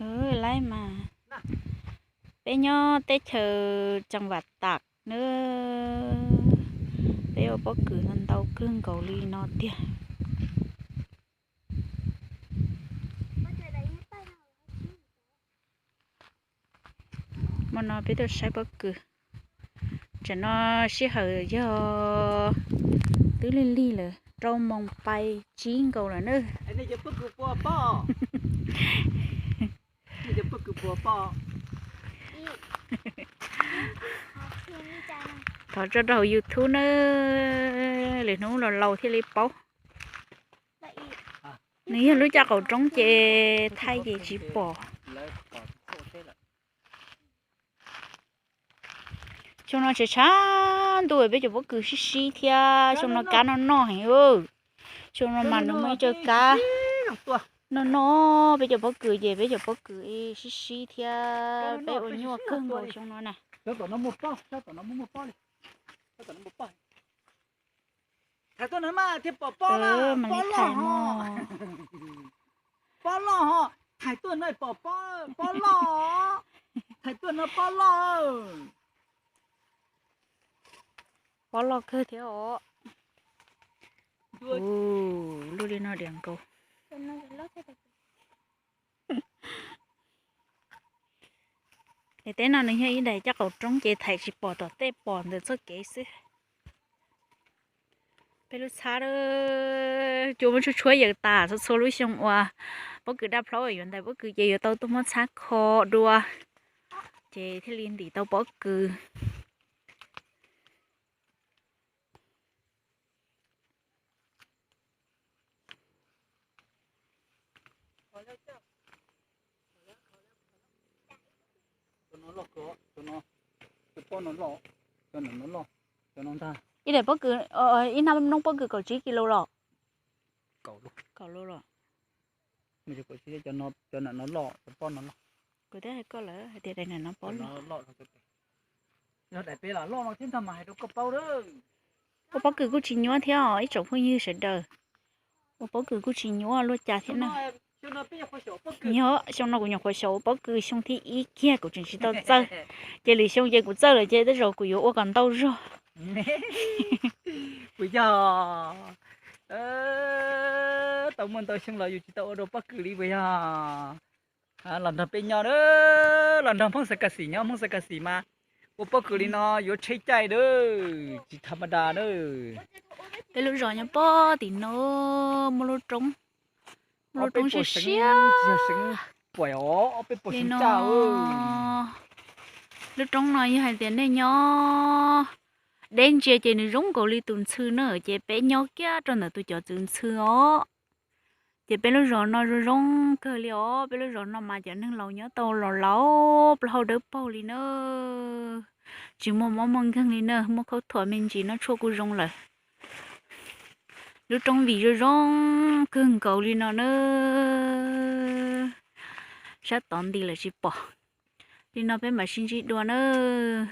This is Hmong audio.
Laib mas, peb nyob teb chaws Tseem Vam Tam nawb, peb ua pob kws ntau ntau kawg nkaus li no tiag. Hmo no peb tuaj saib pob kws. Tam no sij hawm yog twb lig lig lawm, rau moos pais tsib nkaus lawm na. Thov tso rau hauv YouTube na, lwm hnub los laus thiaj li paub. Nws yog lub caj qaum roob ces thaij ces tsis pom. Xyoo no tshav tshav ntuj peb cov pob kws sib sib thiab, xyoo no kab noj noj heev. Xyoo no mas nws muaj ib co kab noj noj peb cov pob kws ces peb cov pob kws sib sib thiab, peb ua nyuaj kawg nkaus xyoo no na. Thaiv tuaj no mas thiaj pom pob loj, pob loj ho. Pob loj ho. Thaiv tuaj no pom pob, pob loj. Thaiv tuaj no pob loj. Pob loj kawg thiab os. Lub li no diam nkaus. Es teb no nws yog ib daim caj qaum roob ces thaij tsis pom tom tej, pom ntawm txoj kev xwb. Peb lub txhab cua muab tshuab tshuab yaws tas, txhua txhua lub xyoo uas pob kws daj plhaub yuav ntais pob kws ces yuav tau tuaj muab txhab kho dua, ces thiaj li ntim tau pob kws. Ib daim pob kws, ib nab noob pob kws kaum tsib kis lus los? Kaum lus los? Kuv twb hais koj lawm hais tias daim no pob loj. Yog daim peb los loj no thiab ntag mas hais rau koj paub. Ua pob kws kuj tsis nyuaj thiab os ib tsoom phooj ywg sawv daws. Ua pob kws kuj tsis nyuaj luaj cas thiab na. Yog xyoo no kuv nyuam qhuav xyaum ua pob kws xyoo thib ib kiag kuv tseem tsis tau txawj, ces lwm xyoo ces kuv txawj lawm ces tej zaum kuv yuav ua kom ntau zog. Puas yog? Tau muaj ntau xyoo los yus tsis tau ua dua pob kws li puas yog? Los nrog peb nyob, los nrog Hmoob Xa Kas Xim nyob, Hmoob Xa Kas Xim mas ua pob kws li no yuav tsheb caij a, tsis tham ma das a. Peb lub zos nyob pob tim no, muaj lub roob, muaj lub roob siab siab. Li no, lub roob no yog hais tias nej nyob deb ntsia ces nws zoo nkaus li tus ntxhw na, ces peb nyob kiag rau ntawm tus cov txwv ntxhw os. Ces peb lub zos no zoo zoo kawg li os, peb lub zos no mas cov neeg laus nyob tau los laus plaub hau dawb paug li na. Tsis muaj mob muaj nkeeg li na, muaj khaub thuas me ntsis noj tshuaj kuj zoo lawm. Lub roob vim zoo zoo kawg nkaus li no na. Sab tod nti lawm tsis pom. Li no peb mam sib ntsib dua nawb.